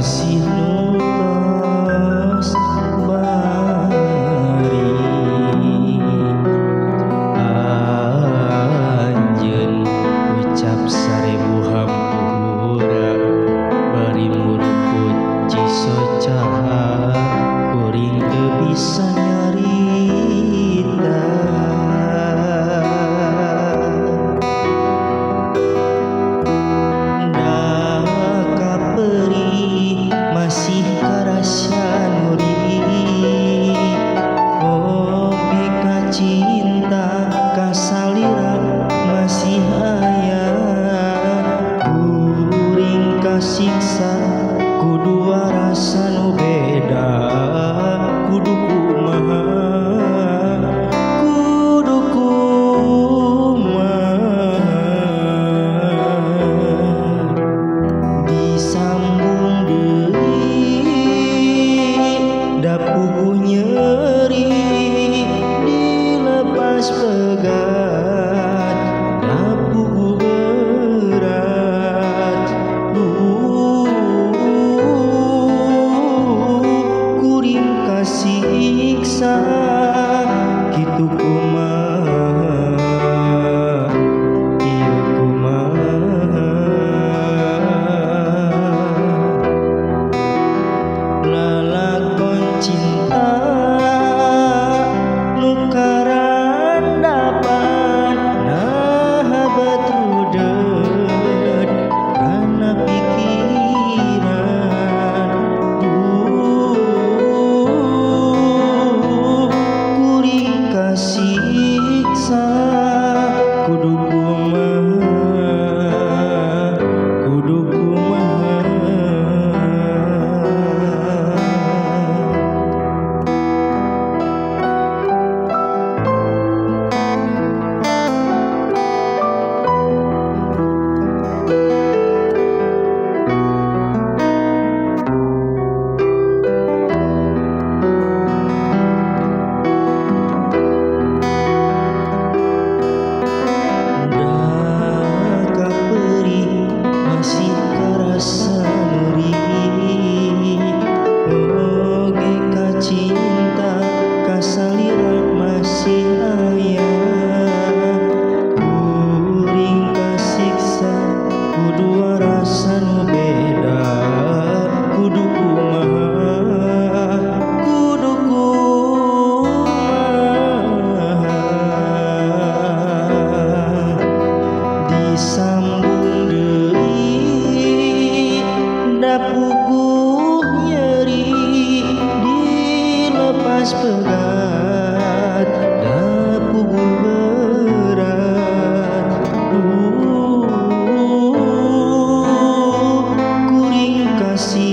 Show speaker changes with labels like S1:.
S1: Masih nu tos bari anjeun ucap sarebu hampura bari murukut cisocaha kuring teu bisa nyarita. Da kaperih masih karasa nuri oge kacinta kasalira masih aya kuring kasiksa kudu rasa nu beda kudu kumaha kudu kumaha disambung deui da puguh nyeri dilepas pegat da puguh berat duh kuring kasiksa kitu kumaha ieu kumaha lalakon cinta nu karandapan naha bet rudeut kana pikiran duh kuring kasiksa kudu kumaha kudu kumaha. Da kaperih masih karasa nyeri oge kacinta kasalira masih aya kuring kasiksa kudu rasa nu beda kudu kumaha kudu kumaha disambung deui da puguh nyeri dilepas pegat da puguh berat duh kuring kasiksa.